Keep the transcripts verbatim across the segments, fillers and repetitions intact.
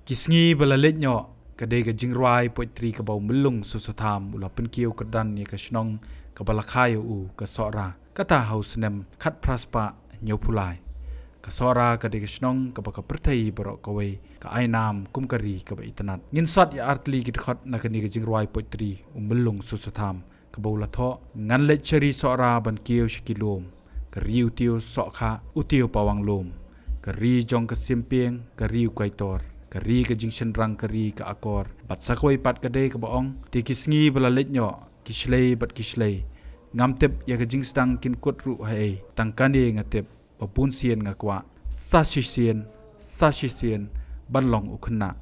Ki sngi ba la leit noh, ka dei ka jingrwai poetry kaba u Myllung Soso Tham u la pynkiew kyrdan ïa ka shnong kaba la kha ïa u, ka Sohra. Kata ha u snem khatphra spah hynñiewphew lai. Ka Sohra ka dei ka shnong kaba ka pyrthei baroh kawei ka ai nam kum ka ri kaba itynnad. Ngin sot ïa artylli ki dkhot na kane ka jingrwai poetry u Myllung Soso Tham, kaba u la thoh: Ngan leit sha ri Sohra ban kiew sha ki lum. Ka ri u tiew Sohkha, u tiew Pawang Lum. Ka ri jong ka Simpieng, ka ri u Kaitor. Ka ri ka jingshynrang, ka ri ka akor. Bad sa kawei pat ka dei kaba ong: Te ki sngi ba la leit noh, ki shlei bad ki shlei, ngam tip ïa ka jingsdang kin kut ruh haei. Tang kane nga tip, ba bun sien nga kwah, sa shisien, sa shisien, ban long u khynnah.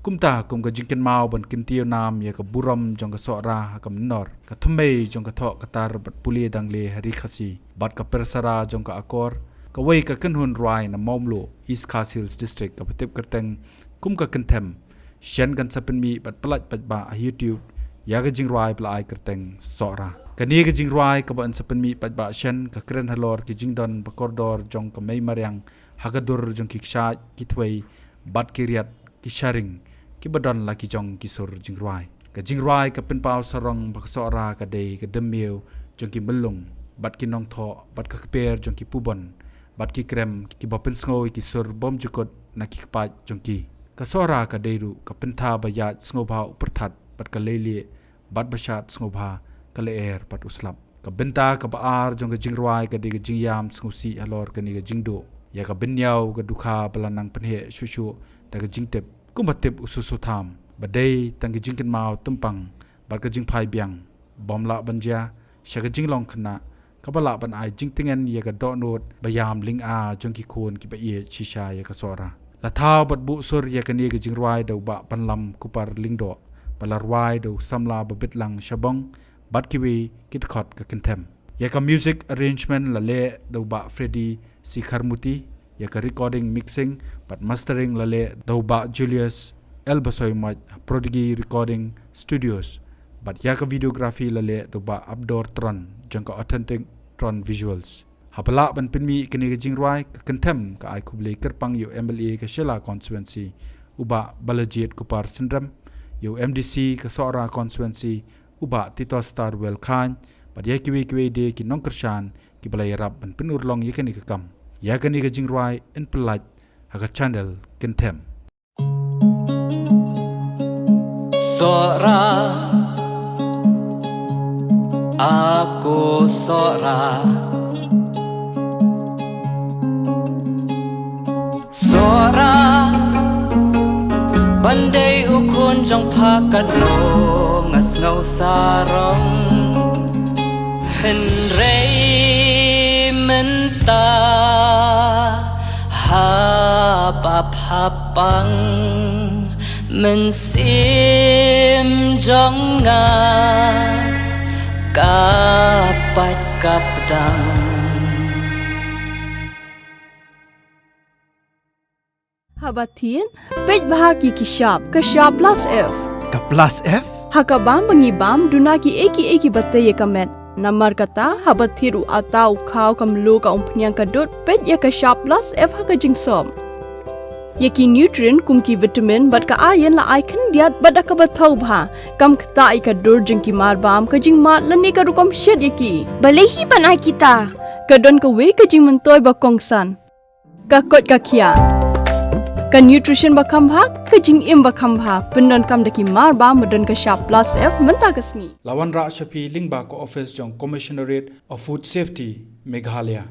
Kumta, kum ka jingkynmaw ban kyntiew nam ïa ka burom jong ka Sohra ha ka mynnor, ka thymmei jong ka thoh ka tar bad pule dangle ha ri Khasi, bad ka pyrsara jong ka akor, kawei ka kynhun rwai na Mawmluh, East Khasi Hills District, kaba tip kyrteng kum ka Kynthem, shen kan sa pynmih bad pyllait paidbah ha YouTube ïa ka jingrwai ba la ai kyrteng Sohra. Kane ka jingrwai kaba yn sa pynmih paidbah shen ka kren halor ki jingdon ba kordor jong ka mei mariang ha ka dur jong ki kshaid, ki thwei, bad ki riat, ki sharing, kiba don la ki jong ki sur jingrwai. Ka jingrwai ka pynpaw sarong ba ka Sohra ka dei ka dymmiaw jong ki myllung bad ki nongthoh bad ka kper jong ki pubon bad ki krem, kiba pynsngew ïa ki sur bymjukut na ki kpaid jong ki. Ka Sohra ka dei ruh ka bynta ba ïaid sngewbha u pyrthat bad ka leilieh, bad ba shad sngewbha ka lyer bad u slap. Ka bynta kaba ar jong ka jingrwai ka dei ka jingïam sngewsih halor kane ka jingduh ïa ka bynñiaw ka dukha ba la nang pynheh shuh shuh da ka jingtip, kumba tip u Soso Tham, ba dei tang ka jingkynmaw tympang bad ka jingphai biang bym lah ban jia sha ka jinglong khynnah, kaba lah ban ai jingtngen ïa ka dohnud ba ïam lynga jong ki khun kiba ïeit shisha ïa ka Sohra. La thaw bad buh sur ïa kane ka jingrwai da u Bah Panlam Kupar Lyngdoh, ba la rwai da u samla Babitlang Shabong, bad kiwei ki dkhot ka Kynthem. Ïa ka music arrangement la leh da u Bah Freddy C Kharmuti, ïa ka recording, mixing bad mastering la leh da u Bah Julius L Basoimaj, Prodigy Recording Studios, bad ïa ka videography la leh da u Bah Abdor Tron, jong ka Authentic Tron Visuals. Haba lah ban pynmih kane ka jingrwai, ka Kynthem ka ai khublei kyrpang ïa u M L A ka Shella Constituency, u Bah Balajied Kupar Syndrem, ïa u M D C ka Sohra Constituency, u Bah Tito Starwell Khan, bad ïa kiwei kiwei de ki nongkyrshan kiba la ïarap ban pynurlong ïa kane ka kam. Ïa kane ka jingrwai yn pyllait ha ka channel Kynthem. Sohra, aku Sohra. Sohra, ban dei u khun jong pha katno nga sngew sarong. Hynrei mynta haba pha pang mynsiem jong nga ka pat ka pdang. Haba thied, peit bha ki ki shap, ka shap plus F. Ka plus F? Ha ka bam ba ngi bam, duna kiei kiei kiba tei ïa ka met. Namar kata, haba thied u atta, u khaw, ka mluh, ka umphniang, ka dud, peit ïa ka shap plus F ha ka jingsop. Ïa ki nutrient kum ki vitamin bad ka iron la ai khyndiat bad da kaba thaw bha, kam ktah ïa ka dur jong ki mar bam, ka jingmad lane ka rukom shet ïa ki. Balei hi ban ai kita? Ka don kawei ka jingmyntoi ba kongsan. Ka koit ka khiah. Ka nutrition ba kham bha, ka jingim ba kham bha, pyndonkam da ki mar bam ba don ka shap plus F mynta ka sngi. La wanrah sha phi lyngba ka office jong Commissionerate of Food Safety, Meghalaya.